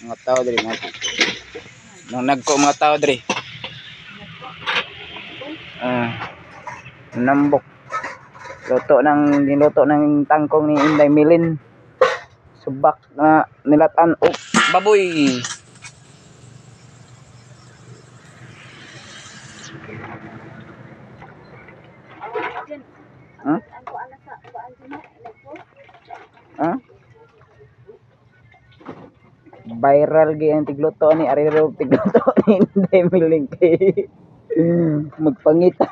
Mga tao diri mga nang nagko mga tao diri. Ah. Nambok. Luto ng niluto ng tangkong ni Inday Milin. Subak na nilatan og baboy. Huh? Ha? Viral gyud ang tigluto ni Arero, tigluto ni Inday Milin kay magpangita.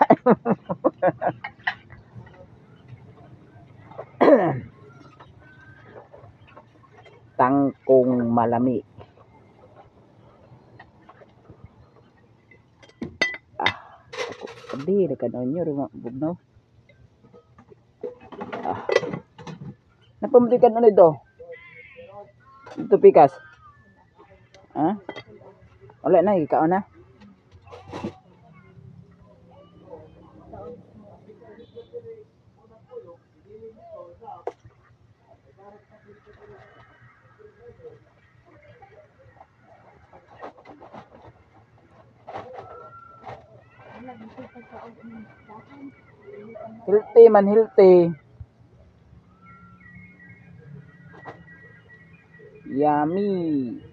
Tangkong malami. Ah, ako di na kanon nyo bugnaw. Ah. Napamuli ka nun ito. Ito pikas. Ha? Wala na, ikaw na. Healthy man, healthy. Yummy.